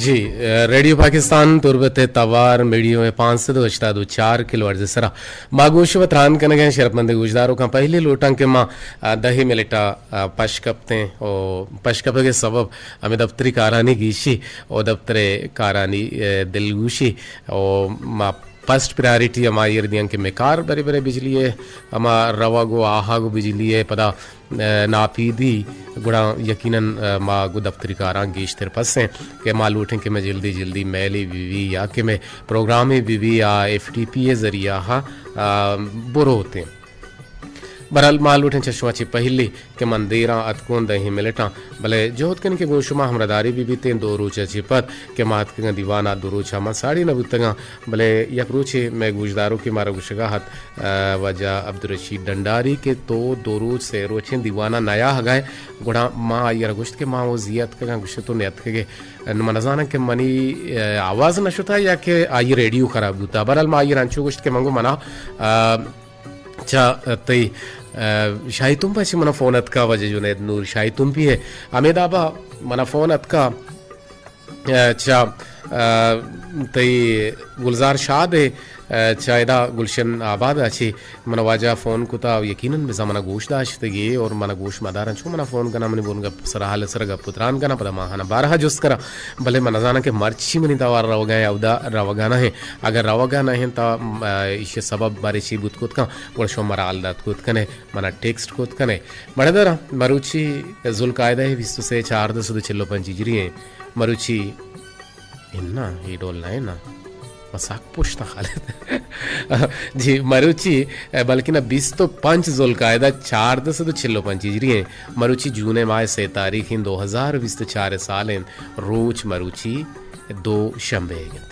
جی، ریڈیو پاکستان تربت ءِ توار میڈیم ءِ پانچ سد ءُ ہشتاد ءُ چار کلو ہرٹز ءِ سرا ما گوش ءُ تران کنگ ءَ ایں۔ شرپمند گوشداروکاں، پہلی لوٹاں کہ ما، آ، دہ منٹ ءَ، آ، پش کپتیں ءُ پش کپگ ءِ سبب ہمے دپتری کارانی گیشی ءُ دپتر ءِ کارانی، آ، دلگوشی ءُ ما فرسٹ پرائرٹی ہما ایر دیاں کہ مئے کار برے برے بجلی ءِ ہما روگ ءُ آہگ ءُ بجلی ءِ پدا، آ، ناپیدی، گڑا یقیناً، آ، ما گوں دپتری کاراں گیشتر پس ایں کہ ما لوٹیں کہ مئے جلدی جلدی میلے بہ بی یا کہ مئے پروگرامے بہ بی یا ایف ٹی پی ءِ ذریعہ ءَ، آ، بروتیں۔ بہرحال، ما لوٹیں چہ شما چہ پہلی کہ من دیراں اتکوں دہیں منٹاں، بلے جہد کنیں کہ گوں شما ہمراہداری بہ بیتیں دو روچ ءَ چہ پد کہ ما اتکگاں دیوان ءَ، دو روچ ءَ من ساڑی نہ بوتگاں، بلے یک روچے مئے گوشداروکے مارا گوشگ ءَ ات، آ، واجہ عبدالرشید ڈنڈاری کہ تو دو روچ سے روچیں دیوان ءَ نیاہگ ءَ ئے، گڑا ما آئی ءَ را گوشت کہ ما وزی اتکگاں، گوشت تو نیاتکگ ئے۔ نوں من نزاناں کہ منی، آ، آواز نہ شتا یا کہ آئی ریڈیو خراب بوتا۔ بہرحال ما آئی ءَ را انچو گوشت کہ من گوں منا، آ، چہ تئی، آ، شاہی تمپ ءَ چہ منا فون اتکا، واجہ جنید نور شاہی تمپی ءِ ہمے داب ءَ منا فون اتکا، آ، چہ، آ، تئی گلزار شاد ءِ، آ، چہ ادا گلشن آباد ءَ چہ منا واجہ فون کتا، یقیناً بزاں منا گوش داشتگی اور منا گوش مداراں چو منا فون کناں، منی بن گپ سرا حال سرا گپ ءُ تران کناں، پدا ما ہنا بارہ ءَ جست کراں، بلے من نزاناں کہ مرچی منی توار روگ ءَ ایں، اودا روگ ءَ نہ ایں۔ اگر روگ ءَ نہ ایں تا، آ، ایشی سبب بارے چی بوت کت کن، گڑا شما مارا حال دات کت کنے، منا ٹیکسٹ کت کنے۔ مڑداراں، مروچی ذوالقعدہ ءِ بیست ءُ سے، چاردہ سد ءُ چل ءُ پنچ ہجری ایں۔ مروچی اناں، اے ڈول نہ اناں۔ ما سک پشت خالد۔ جی، مروچی، بلکن بیست ءُ پنچ ذوالقعدہ چاردہ سد ءُ چل ءُ پنچ ہجری ایں۔ مروچی جون ءِ ماہ ءِ سے تاریخ ایں، دو ہزار بیست ءُ چار ءِ سال ایں۔ روچ مروچی دو شنبے ایں۔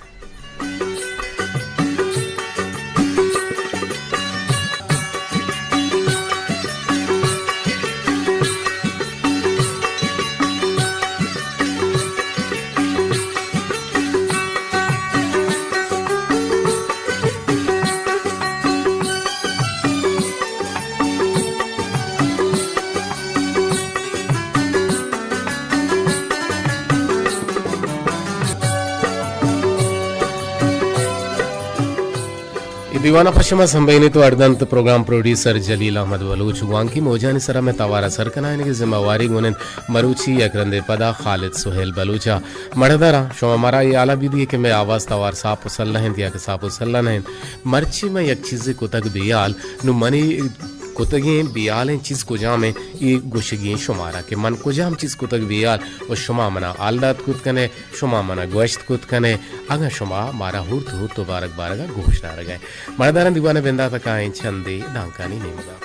اے دیوان ءَ پہ شما سمبہینیت ءُ اڈ دنت پروگرام پروڈیوسر جلیل احمد بلوچ۔ گوانکی موجانی سرا مئے توار ءَ سر کنائینگ ءِ ذمہ واری گون انت مروچی یک رندے پدا خالد سہیل بلوچ ءَ۔ مڑداراں، شما مارا اے حالا بہ دیئے کہ مئے آواز توار ساپ ءُ سلہ انت یا کہ ساپ ءُ سلہ نہ انت۔ مرچی من یک چیزے کتگ بے حال، نوں منی کتگیں بے حالیں چیز کجام انت، اے گوشگی انت شمارا کہ من کجام چیز کتگ بے حال ءُ شما منا حال دات کت کنے، شما منا گوشت کت کنے، اگاں شما مارا ہورت ہورت ءُ بارگ بارگ ءَ گوش دارگ ءَ ئے۔ مڑداراں، دیوان ءِ بندات ءَ کائیں چندے دانکانی نیمگ ءَ۔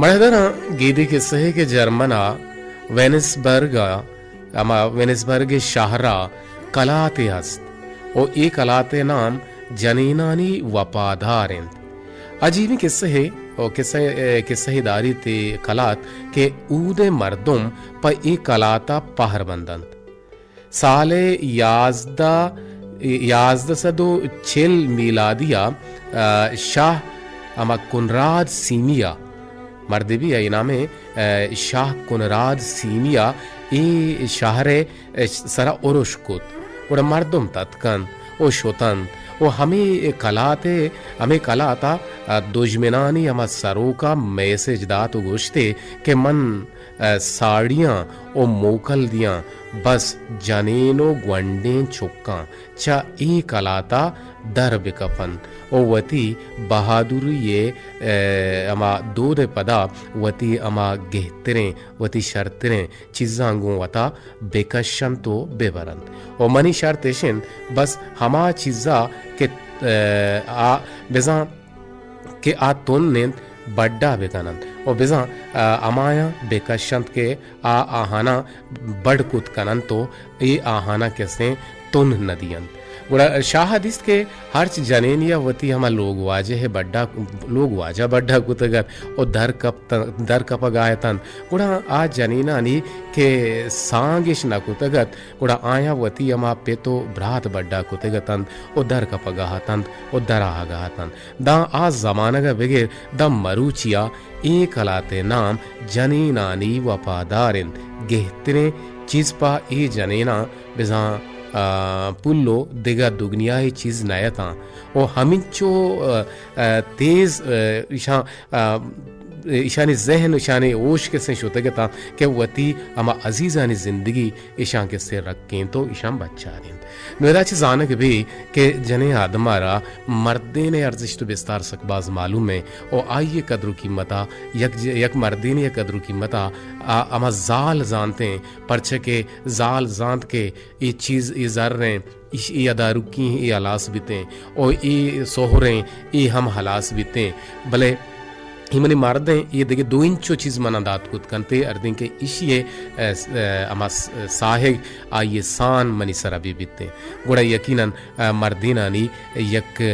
مڑداراں، گیدی کسہے کہ جرمن ءِ وینسبرگ ءَ، ہما وینسبرگ شہر ءَ کلاتے ہست ءُ اے کلات ءِ نام جنینانی وپادار انت۔ عجیبیں کسہے ءُ کسہ، کسہے داریت اے کلات کہ اود ءِ مردم پہ اے کلات ءَ پہر بندنت۔ سال ءِ یازدہ، یازدہ سد ءُ چل میلادی ءَ، آ، شاہ ہما کنراد سیمی ءَ، مردے بی آئی نام ءَ، آ، شاہ کنراد سیمی ءَ اے شہر ءِ سرا ارش کت۔ گڑا مردم تتکنت ءُ شتنت ءُ ہمے کلات ءَ، ہمے کلات ءَ، آ، دژمنانی ہما سروک ءَ میسج دات ءُ گوشتے کہ من ءَ ساڑیاں ءُ موکل دیاں، بس جنین ءُ گونڈیں چکاں چہ اے کلات ءَ در بکپنت ءُ وتی بہادری ءِ، ءَ، ہما دود ءِ پدا وتی ہما گہتریں، وتی شرتریں چیزاں گوں وتا بکشنت ءُ ببرنت۔ ءُ منی شرط اش انت، بس ہما چیزا کہ، ءَ، آ بزاں کہ آ تن انت، بڈا بکن انت ءُ بزاں، آ، ہمایاں بکش انت کہ آ آہاناں بڈ کت کن انت ءُ اے آہاناں کسیں تن نہ دینت۔ گڑا شاہ ءَ دیست کہ ہرچ جنینی ءَ وتی ہما لوگ واجہ ءِ بڈا، لوگ واجہ بڈا کتگ ات ءُ در کپت، در کپگ ءَ اتنت، گڑا آ جنینانی کہ سانگ اِش نہ کتگ ات، گڑا آیاں وتی ہما پت ءُ برات بڈا کتگ اتنت ءُ در کپگ ءَ اتنت ءُ در آہگ ءَ اتنت۔ داں آ زمانگ ءَ بگر داں مروچی ءَ اے کلات ءِ نام جنینانی وپادار اِنت۔ گہتریں چیز پہ اے جنیناں بزاں، آ، پل ءُ دگہ دگنیاہی چیز نہ اتاں ءُ ہمینچو، آ، آ، تیز، آ، ایشاں، آ، ایشانی ذہن، ایشانی ہوش کسیں شتگ اتاں کہ وتی ہما عزیزانی زندگی ایشاں کسے رکینت ءُ ایشاں بچارینت۔ نوں ادا چہ زانگ بی کہ جنیں آدم ءَ را مردین ءِ ارزشت ءُ بستار سک باز معلوم ایں ءُ آئی ءِ قدر ءُ قیمت ءَ یک ج-، یک مردینے ءِ قدر ءُ قیمت ءَ آ ہما زال زانتیں، پرچہ کہ زال زانت کہ اے چیز، اے زر ایں، ایش-، اے ادارکی ایں، اے ہلاس بیتیں، او اے سہر ایں، اے ہم ہلاس بیتیں۔ بلے اے منی مرد ایں، اے دگہ دو انچو چیز منا دات کت کنت، اے اردیں کہ ایشی ءِ، اے، س-، اے، ہما س-، ساہگ آئی ءِ سان منی سرا بہ بیتیں۔ گڑا یقیناً، اے، مردینانی یک، اے،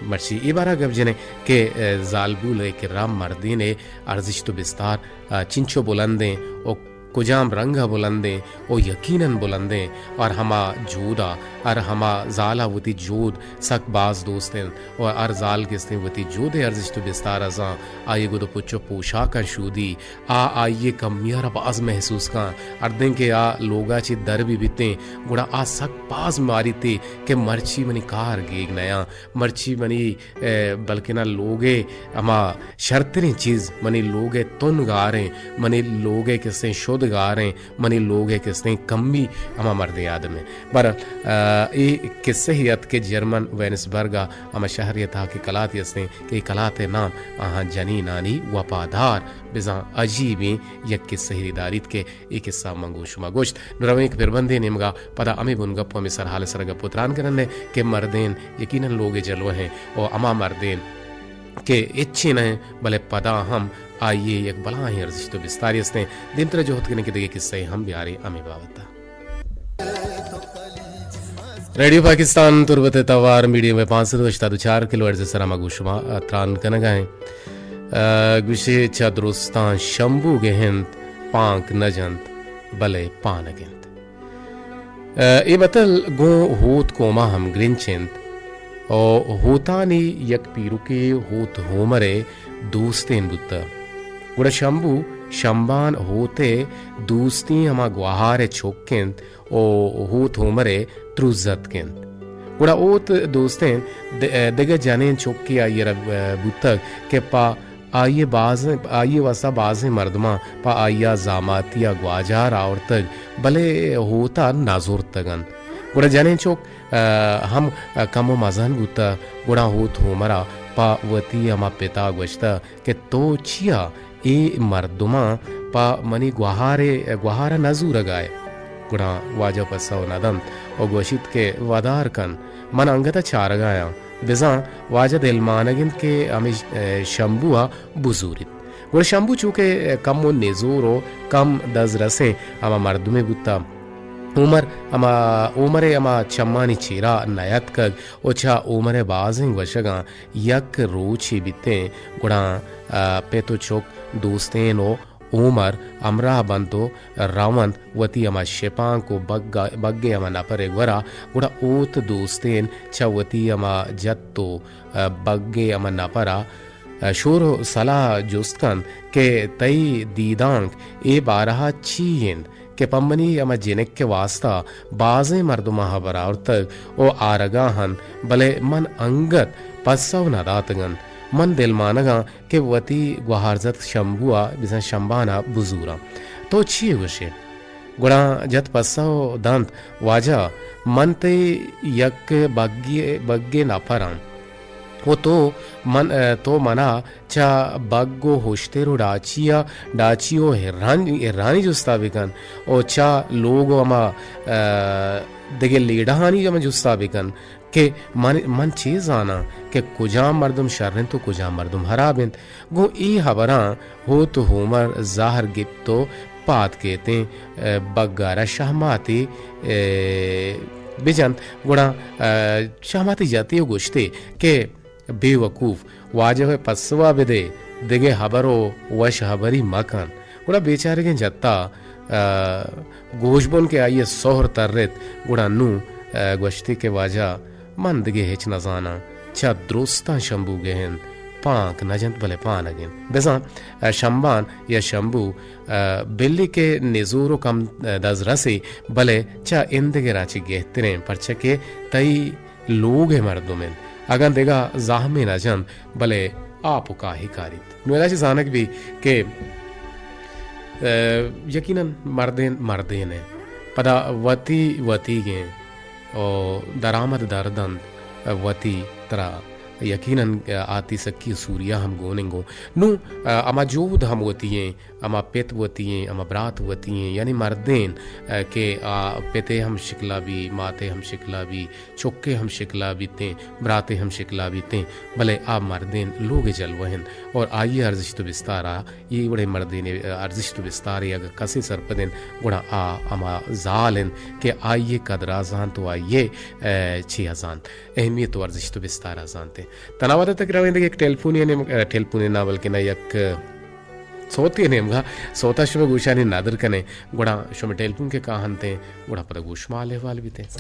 مرچی اے بارہ گپ جنیں کہ، اے، زالبول ءِ کرا مردین ءِ ارزشت ءُ بستار، اے، چنچو بلندیں او کجام رنگ ءَ بلندیں او یقیناً بلندیں، ہر ہما جود ءَ، ہر ہما زال ءَ وتی جود سک باز دوست انت و ہر زال کہ استیں وتی جود ءِ ارزشت و بستار ءَ زان، آئی ءِ گد و پچ و پوشاکاں شودی، آ آئی ءِ کمی ءَ را باز محسوس کن۔ ہردیں کہ آ لوگ ءَ چہ در بہ بیتیں، گڑا آ سک باز ماریت ئے کہ مرچی منی کار گیگ نیاں، مرچی منی، اے، بلکنا لوگ ءِ ہما شرتریں چیز منی لوگ ءِ تن گاریں، منی لوگ ءِ کسیں شد گاریں، منی لوگ ءِ کسیں کمی ہما مردیں آدم ءِ۔ بہرحال، آ، اے کسہ ات کہ جرمن وینسبرگ ءِ ہما شہرے ءِ تہا کہ کلاتے استیں کہ اے کلات ءِ نام آہاں جنینانی وپادار، بزاں عجیبیں یک کسہ ءَ داریت کہ اے کسہ من گوں شما گوشت۔ نوں رویں کہ پربندیں نیمگا پدا ہمے بنگپ و ہمے سرحال ءِ سرا گپ و تران کنن کہ مردین یقیناً لوگ ءِ جلوہ ایں و ہما مردین کہ ہچی نہ ایں، بلے پدا ہم آئی ءِ یک بلاہیں ارزشت و بستارے استیں۔ دیمترا جہد کنیں کہ دگہ کسہ ءَ ہم بیاریں ہمے بابت ءَ۔ ریڈیو پاکستان تربت ءِ توار میڈیم ویو پانچ سد و ہشتاد و چار کلو ہرٹز ءِ سرا ما گوں شما تران کنگا ایں۔ آ، گوشے چہ درستاں شمبو گہنت، پانک نہ جنت، بلے پانگ انت۔ آ، اے بتل گوں ہوت قوم ءَ ہمگرنچ انت و ہوتانی یک پیرکے ہوت ہومر ءِ دوستین بوتہ۔ گڑا شمبو شمبان ہوت ءِ دوستیں ہما گوہار ءِ چک انت و ہوت ہومر ءِ تروزتک انت۔ گڑا ہوت دوستین د-، دگہ جنین چکے آئی ءَ را بوتگ کہ پہ آئی ءِ بازیں، آئی ءِ واستا بازیں مردماں پہ آئی ءَ زاماتی ءَ گواجار آورتگ، بلے ہوت ءَ نہ زرتگ انت۔ گڑا جنین چک، آ، ہم کمو مزن بوتہ، گڑا ہوت ہومر ءَ پہ وتی ہما پت ءَ گوشتہ کہ تو چیا اے مردماں پہ منی گوہار ءَ، گوہار ءَ نہ زورگا ئے؟ گڑا واجہ پسو نہ دنت و گوشیت کہ ودار کن، من انگت ءَ چارگایاں۔ بزاں واجہ دلمانگ انت کہ ہمے، اے، شمبو ءَ بزوریت۔ گڑا شمبو چونکہ کمو نزور و کم دزرسیں ہما مردمے بوتہ، ہومر ہما، ہومر ءِ ہما چمانی چیرا نیاتکگ و چہ ہومر ءِ بازیں گوشگاں یک روچے بیتیں، گڑا، آ، پت و چک دوستین و ہومر ہمراہ بنت و رونت وتی ہما شپانک و بگ ءَ، بگ ءِ ہما نپر ءِ گورا، گڑا ہوت دوستین چہ وتی ہما جت و، آ، بگ ءِ ہما نپر ءَ، آ، شور و سلاہ جست کنت کہ تئی دیدانک اے بارہ ءَ چی انت کہ پہ منی ہما جنک ءِ واستا بازیں مردماں ہبر آورتگ و آرگا انت، بلے من انگت پسو نہ داتگ انت۔ من دلمانگاں کہ وتی گوہارزتک شمبو ءَ بزاں شمبان ءَ بزوراں۔ تو چی گوش ئے؟ گڑا جت پسو دنت، واجہ، من تئی یک بگی، بگے نپر آں۔ و تو من، تو منا چہ بگ و ہشتر و ڈاچی ءَ، ڈاچی و ہران-، ہرانی جستا بکن و چہ لوگ و ہما، آ، دگہ لیڑہانی ہم جستا بکن کہ من، من چے زاناں کہ کجام مردم شر انت و کجام مردم ہراب انت۔ گوں اے ہبراں ہوت و ہومر زہر گپت و پاد کیتیں، اے، بگارا شہماتے، اے، بجنت، گڑا، آ، شہماتی جتی و گوشتی کہ بے وقوف، واجہ ء پسوا بدے، دگہ ہبر و وش ہبری مکن۔ گڑا بیچارگیں جتا، آ، گوشبن کہ آئی ء سہر ترت، گڑا نوں، آ، گوشتی کہ واجہ، من دگہ ہچ نزاناں، چہ درستاں شمبو گہند، پانک نہ جنت بلے پانگ انت۔ بزاں، آ، شمبان یا شمبو، آ، بلی کہ نزور و کم، آ، دز رسی، بلے چہ ایندگراں چہ گہتریں، پرچہ کہ تئی لوگ ء مردم انت۔ اگاں دگہ زہمے نہ جنت، بلے آپ و کاہی کاریت۔ نوں ادا چہ زانگ بی کہ، آ، یقیناً مردین، مردین انت۔ پدا وتی، وتیگیں و درآمد در دنت، وتی ترا یقیناً آتی سکی و سوریا ہم گون انگو۔ نوں، آ، ہما جہد ہم وتی ایں، ہما پت وتی ایں، ہما برات وتی ایں، یعنی مردین، آ، کہ آ پتے ہم شکلا بی، ماتے ہم شکلا بی، چکے ہم شکلا بیتیں، براتے ہم شکلا بیتیں، بلے آ مردین لوگ جلوہ انت اور آئی ارزشت و بستارا اے وڑیں مردین ء ارزشت و بستارے اگاں کسے سرپد انت، گڑا آ ہما زال انت کہ آئی ء قدر ء زانت و آئی ء، ء، چی ء زانت، اہمیت و ارزشت و بستار ء زانت انت۔ تنا وہد ء تک رویں دگہ یک ٹیلیفونے نیم-، ء، ٹیلیفونے نا بلکنا یک سوتے نیمگا، سوتا شمئے گوشانی ندر کنیں، گڑا شمئے ٹیلیفون کہ کاہنت انت، گڑا پدا گوش مال احوال بیت انت۔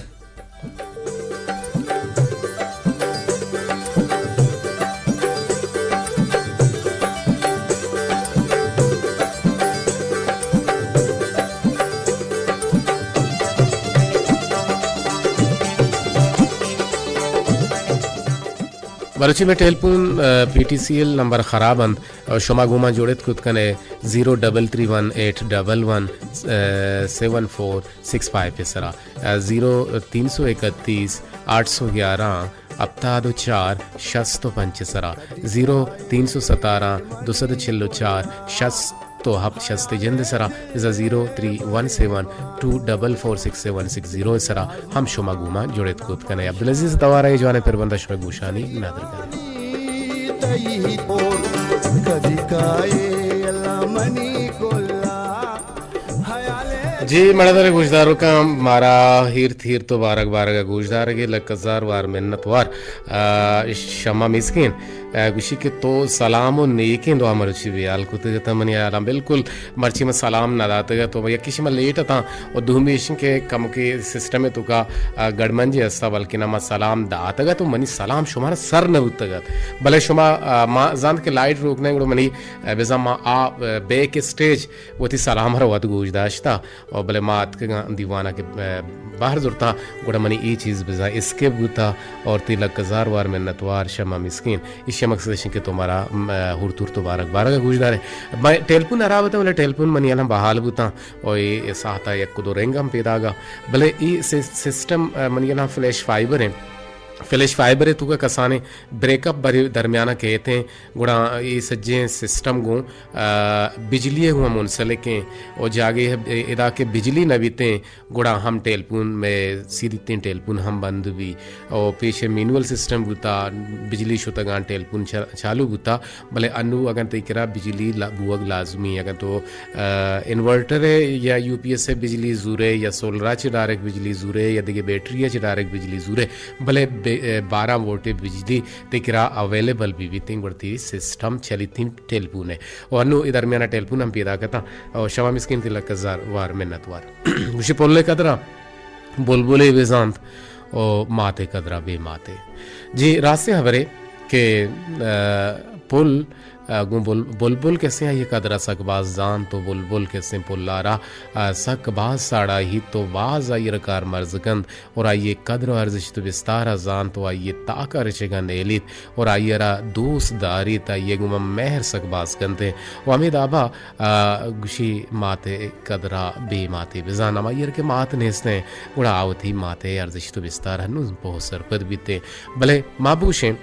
بلوچی مئے ٹیلیفون، آ، P T C L number خراب انت۔ شما گوں ما جوڑت کت کن ئے zero double three one eight double one seven four six five ء سرا، زیرو تین سو اکتیس آٹھ سو گیارہ ہپتاد و چار شست و پنچ ء سرا، زیرو تین سو ستارہ دو سد چل و چار شست و ہپت شست ء جند ء سرا، بزاں zero three one seven two double four six seven six zero ء سرا ہم شما گوں ما جڑت کت کن ئے۔ عبدالعزیز توار ء جوانیں پربند ء شمئے گوشانی ندر کنیں۔ جی مڑدر گوشداروکاں، مارا ہیرت ہیرت و بارگ بارگ ء گوشدارگ ء لک ہزار وار منت وار۔ آ، شما مسکین، آ، گوشی کہ تو سلام و نیکیں دعا مروچی بیال کتگ ات منی ہیالاں۔ بالکل مرچی من سلام نہ داتگ ات و یکے شما لیٹ اتاں و دومی ایش کہ کمکے سسٹم ء توکا، آ، گڑمنجے ہستا، بلکنا من سلام داتگ ات و منی سلام شمارا سر نہ بوتگ ات۔ بلے شما، آ، ما زانت کہ لائٹ روک نہ گڑا منی، آ، بزاں ما آ، آ، بیک اسٹیج وتی سلام ء را وت گوش داشتا و بلے ما اتکگاں دیوان ء کہ، آ، بہر زرتاں گڑا منی اے چیز بزاں اسکپ بوتا اور تئی لک ہزار وار منت وار شما مسکین۔ ایشی ء مقصد اش کہ تو مارا، م، آ، ہورت ہورت و بارگ بارگ ء گوش دارے۔ مئے ٹیلیفون ہراب اتاں، بلے ٹیلیفون منی ہیالاں بحال بوتاں و اے، اے ساعت ء یک دو رنگ ہم پیداگ ء۔ بلے اے س-، سسٹم، آ، منی ہیالاں فلیش فائبر ایں۔ فلیش فائبر ء توکا کسانیں بریک اپ بری درمیان ء کیت ایں، گڑا اے سجیں سسٹم گوں، آ، بجلی ء گوں منسلک ایں و جاگہے ادا کہ بجلی نہ بیت ایں، گڑا ہم ٹیلیفون مئے سیدھیں ٹیلیفون ہم بند بی۔ او پیش مینول سسٹم بوتا، بجلی شتگاں ٹیلیفون چا-، چالو بوتا، بلے انو اگاں تئی کرا بجلی لا-، بوگ لازمی، اگاں تو، آ، انورٹر ء یا یو پی ایس ء بجلی زورے یا سولر ء چہ ڈائریکٹ بجلی زورے یا دگہ بیٹری ء چہ ڈائریکٹ بجلی زورے، بلے بے-، آ، بارہ وولٹ ء بجلی تئی کرا اویلیبل بہ بیتیں، گڑا تئی سسٹم چلیتیں ٹیلیفون ء۔ و انو اے درمیان ء ٹیلیفون ہم پیداک اتاں۔ او شما مسکین تئی لک ہزار وار منت وار۔ گوشی پل ء قدر ء بلبلے بزانت و مات ء قدر ء بے ماتے۔ جی راستیں ہبرے کہ، آ، پل، آ، گوں بل-، بلبل کسیں آئی ء قدر ء سک باز زانت و بلبل کسیں پل ء را، آ، سک باز ساڑاہیت و باز آئی ء را کارمرز کنت۔ اور آئی ء قدر و ارزشت و بستار ء زانت و آئی ء تاک ء رچگ ء نیلیت اور آئی ء را دوست داریت، آئی ء گوما مہر سک باز کنت و ہمے دابا، آ، گوشی مات ء قدر ء بے ماتے بزان۔ ہمائی ء را کہ مات نیست انت، گڑا آ وتی مات ء ارزشت و بستار ء نوں پوہ سرپد بیت۔ بلے ما بگوشیں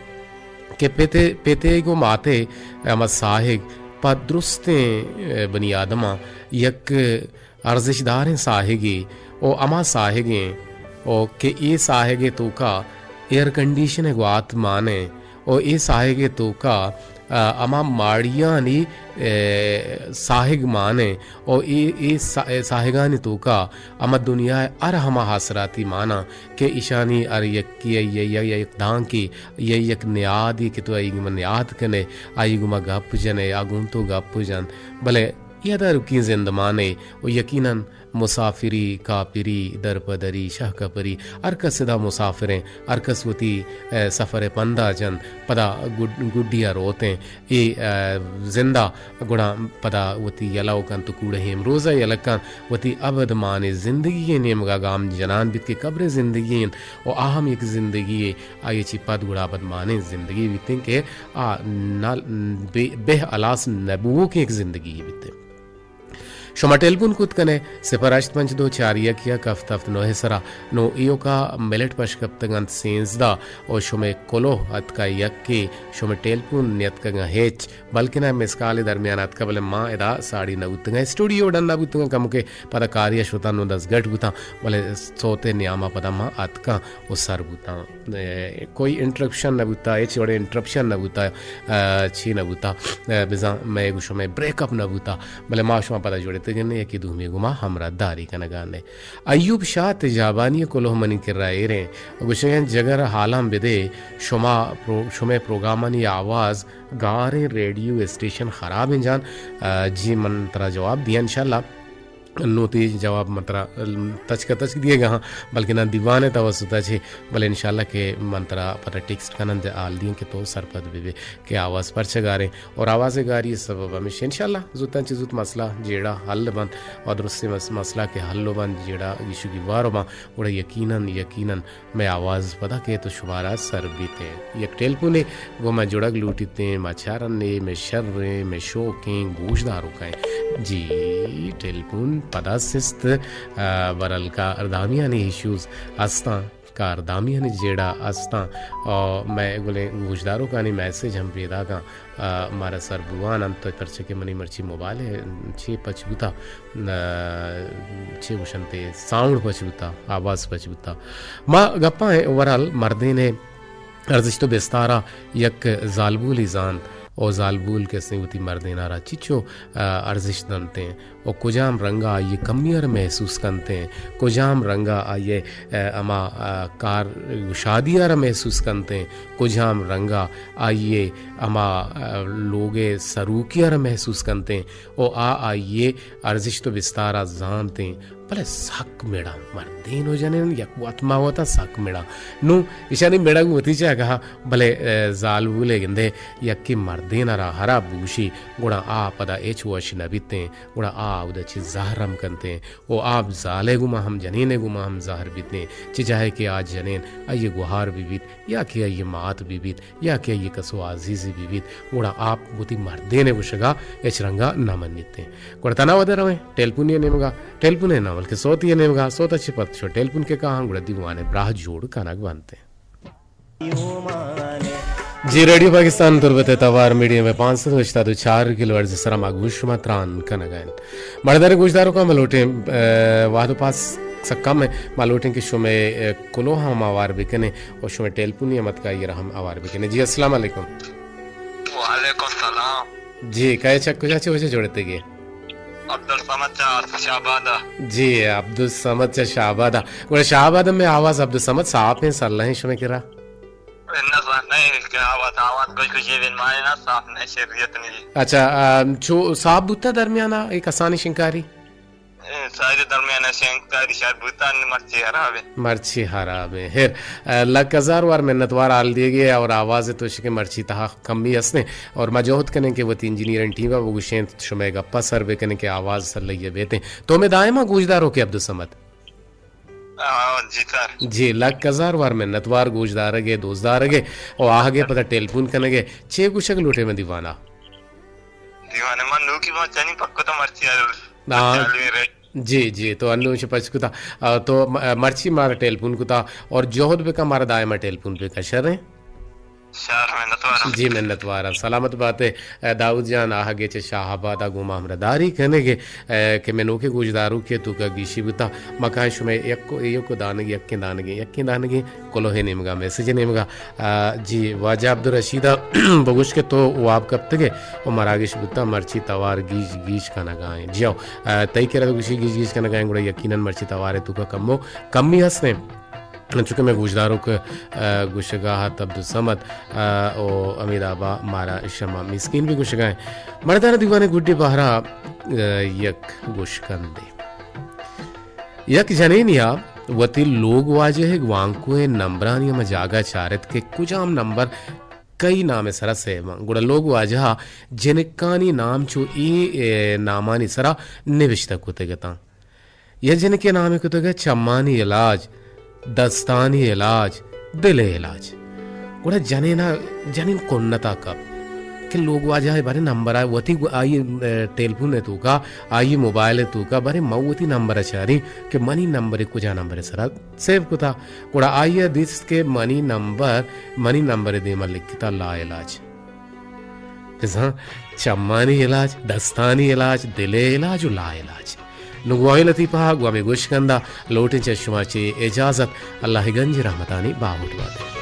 کہ پت ء، پت ء گوں مات ء ہما ساہگ پہ درستیں بنی آدماں یک ارزشداریں ساہگے و ہما ساہگیں و کہ اے ساہگ ء توکا ایئر کنڈیشن ء گوات مان ء و اے ساہگ ء توکا، آ، ہما ماڑیانی، اے، ساہگ مان ایں، او اے، اے سا-، اے ساہگانی توکا ہما دنیا ءِ ہر ہما آسراتی مان آں کہ ایشانی ہر یکے ءَ یک، یک، یک دانکے یا یک نیادے کہ تو آئی گوما نیاد کن ئے، آئی گوما گپ جن ئے، آ گوں تو گپ جن، بلے اے ادارکی زندمان ایں و یقیناً مسافری، کاپری، درپدری، شہکپری، ہر کس ادا مسافر ایں، ہر کس وتی، اے، سفر ءِ پندا جنت، پدا گڈ-، گڈی ءَ روت ایں۔ اے، اے، زند ءَ گڑا پدا وتی یلہ و کنت و کوڑہ ہیم روز ءَ یلہ کنت، وتی ابدمانیں زندگی ءِ نیمگ ءَ گام جنان بیت کہ قبر ءِ زندگی انت و آ ہم یک زندگی یے، آئی ءَ چہ پد گڑا ابدمانیں زندگی بیت انت کہ آ نہ بے-، بہ ہلاس نہ بووکیں یک زندگی یے بیت انت۔ شما ٹیلیفون کت کن ئے صفر ہشت پنچ دو چار یک یک ہفت ہفت نو ءِ سرا۔ نوں ایوکا منٹ پش کپتگ انت سیزدہ و شمئے کلوہ اتکا یکے، شمئے ٹیلیفون نیتکگاں ہچ، بلکنا مس کالے درمیان اتکا، بلے ما ادا ساڑی نہ بوتگاں، اسٹوڈیو ڈن نہ بوتگاں، کمکے پدا کاریا شتاں، نوں دزگٹ بوتاں، بلے سوتے نیاما پدا ما اتکاں و سر بوتاں۔ اے، کوئی انٹرپشن نہ بوتا، ہچ وڑیں انٹرپشن نہ بوتا، اے، چی نہ بوتا، اے، بزاں مئے گوں شمئے بریک اپ نہ بوتا، بلے ما شما پدا جوڑتگیں یکے دومی گوما ہمراہ داری کنگا ایں۔ ایوب شاہ تجابانی کلوہ منی کرا ایریں، گوشگیں جگر حالاں بدے، شما پرو-، شمئے پروگرامانی آواز گاریں ریڈیو اسٹیشن خراب ایں جان۔ اے، جی من ترا جواب دیاں انشاءاللہ۔ نوں تئی جواب من ترا تچک ءَ تچک دیگ ءَ آں، بلکنا دیوان ءِ توسط ءَ چہ، بلے انشاءاللہ کہ من ترا پدا ٹیکسٹ کناں، حال دیاں کہ تو سرپد بہ بئے کہ آواز پرچہ گاریں اور آواز ءِ گاری ءِ سبب ہمیش انشاءاللہ زوتاں چہ زوت مسئلہ جیڑہ حل بنت اور درستیں مس-، مسئلہ کہ حل بنت، جیڑہ گیش و گیوار بنت، گڑا یقیناً، یقیناً مئے آواز پدا کئیت و شمارا سر بیت ایں۔ یک ٹیلیفونے گوں ما جڑگ لوٹیت ایں، ما چارن ایں، مئے شر ایں، مئے شوق ایں، گوشداروک ایں۔ جی، ٹیلیفون پدا سست، آ، برحال کاردامیانی ایشوز ہستاں، کاردامیانی جیڑہ ہستاں۔ آ، مئے گلیں گوشداروکانی میسج ہم پیداکاں۔ آ، مارا سر بوان انت، پرچہ کہ منی مرچی موبائل ءَ چے پچ بوتا، آ، چے گوشنتے، ساؤنڈ پچ بوتا، آواز پچ بوتا۔ ما گپاں اوورال مردین ءِ ارزشت و بستارا یک زالبولی زانت و زالبول کسیں وتی مردینارا چچو، آ، ارزشت دنتیں۔ و کجام رنگ ءَ آئی ءِ کمی ءَ را محسوس کنت ایں، کجام رنگ ءَ آئی ءِ، آ، ہما، آ، کار گشادی ءَ را محسوس کنت ایں، کجام رنگ ءَ آئی ءِ ہما، آ، لوگ ءِ سروکی ءَ را محسوس کنت ایں، و آ آئی ءِ ارزشت و بستار ءَ زانت ایں، بلے سک مڑاں مردین و جنین یک وت ماں وتا سک مڑاں۔ نوں ایشانی مڑگ وتی جاگہ ءَ، بلے، آ، زالبولے گندے یکے مردین ءَ را ہراب بگوشی، گڑا آ پدا ہچ وش نہ بیت ایں۔ گڑا آ اودا چہ زہر ہم کنت ایں و آ زال ءِ گوما ہم جنین ءِ گوما ہم زہر بیت ایں، چہ جاہے کہ آ جنین آئی ءِ گوہار بہ بیت یا کہ آئی ءِ مات بہ بیت یا کہ آئی ءِ کسو عزیزے بہ بیت، گڑا آ وتی مردین ءِ گوشگ ءَ ہچ رنگ ءَ نہ منیت ایں۔ گڑا تنا ودا رویں ٹیلیفونی ءِ نیمگ ءَ، ٹیلیفون ءَ نہ بلکہ صوتی ءِ نیمگ ءَ، صوت ءَ چہ پد شو ٹیلیفون کہ کاہاں گڑا دیوان ءِ براہ جوڑ کنگ بنت ایں۔ جی، ریڈیو پاکستان تربت ءِ توار میڈیم ویو پانچ سد و ہشتاد و چار کلو ہرٹز ءِ سرا ما گوش شما تران کنگ ءَ انت۔ مڑدار گوشداروکاں ما لوٹیں، اے، وہد و پاس سک کم ایں، ما لوٹیں کہ شمئے، اے، کلوہ ہم ہوار بکنیں و شمئے ٹیلیفونی ہم اتکا آئی ءَ را ہم ہوار بکنیں۔ جی، السلام علیکم۔ وعلیکم السلام۔ جی، کئے چہ کجا چہ وجہ جوڑتگے؟ عبدالصمد چہ شاہباد ءَ۔ جی، عبدالصمد چہ شاہباد ءَ۔ گڑا شاہباد ءَ مئے آواز عبدالصمد صاف ایں، سلہ ایں شمئے کرا؟ نہ، صاف نہ ایں، کہ آواز، آواز کچ کچ ایں، بن مانے نہ، صاف نہ ایں، شریعت نہ ایں۔ اچھا، آ، چو صاف بوتا درمیان ءَ، اے کسانیں شنکاری؟ اے، ساری درمیان ءَ شنکاری شر بوتا، مرچی خراب ایں۔ مرچی خراب ایں۔ ہیر، آ، لک ہزار وار منتوار حال دیگے اور آواز تو شکے مرچی تہا کمی ہستیں اور ما جہد کنیں کہ وتی انجینئرنگ ٹیم ءَ بگوشیں، شمئے گپا سر بکنیں کہ آواز سلہ ءَ بیتیں۔ تو مئے دائما گوشداروکے عبدالصمد۔ آ، جی سر۔ جی، لک ہزار وار منتوار گوشدارگ ءِ، دوستدارگ ءِ، او آہگ ءِ پدا ٹیلیفون کنگ ءِ۔ چے گوشگ لوٹے من دیوانا؟ دیوانا من نوکی ما چنی پک کتا مرچی آل۔ ہاں۔ چالویں ریڈ۔ جی، جی، تو انو چہ پچ کتا۔ آ، تو م-، مرچی مارا ٹیلیفون کتا اور جہد بکا مارا دائما ٹیلیفون بکا، شریں؟ شر، منتوارم۔ جی، منتوارم۔ سلامت باتے۔ اے، داؤد جان، آہگے چہ شاہ آباد ءَ گوں ما ہمراہداری کنگے، اے، کہ مئے نوکیں گوشداروکے توکا گیشی بوتا۔ ما کائیں شمئے یک، یک دانگے، یکیں دانگے، یکیں دانگے کلوہے نیمگا، میسج نیمگا۔ آ، جی، واجہ عبدالرشید ءَ بگوش کہ تو واب کپتگے و مراگش بوتا، مرچی توار گیش گیش کنگائیں۔ جیو، آ، تئی کرا گوشی گیش گیش کنگائیں، گڑا یقیناً مرچی توارے توکا کمو کمی ہستیں۔ انچو کہ مئے گوشداروک، آ، گوشگا ات عبدالصمد، آ، او حمید آبا مارا شما مسکین بھی گوشگائیں۔ مردان دیوان گڈی بہرا، آ، یک گوشکندے۔ یک جنینیا وتی لوگ واجہ گوانکوئے نمبرانی ہما جاگہ چارت کہ کجام نمبر کئی نام سرا سیو انت۔ گڑا لوگ واجہ جنکانی نام چو اے، اے، نامانی سرا نوشتہ کتگ اتاں۔ یک جنکے نامے کتگ ءَ چمانی علاج، دستانی علاج، دل ءِ علاج۔ گڑا جنین ءَ، جنین کنت ءَ کپت کہ لوگ واجہ ءِ بارے نمبر ءَ وتی گو-، آئی، اے، ٹیلیفون ءِ توکا، آئی موبائل ءِ توکا، بارے من وتی نمبر ءَ چاریں کہ منی نمبر ءَ کجا نمبر ءِ سرا سیو کتا۔ گڑا آئی ءَ دیست کہ منی نمبر، منی نمبر ءِ دیما لکھتا لا علاج۔ بزاں چمانی علاج، دستانی علاج، دل ءِ علاج و لا علاج۔ نوں گوں ہمے لطیفہ ءَ گوں ہمے گوشکند ءَ لوٹیں چہ شما چے اجازت، اللہ ءِ گنج رحمتانی باہوٹ بات۔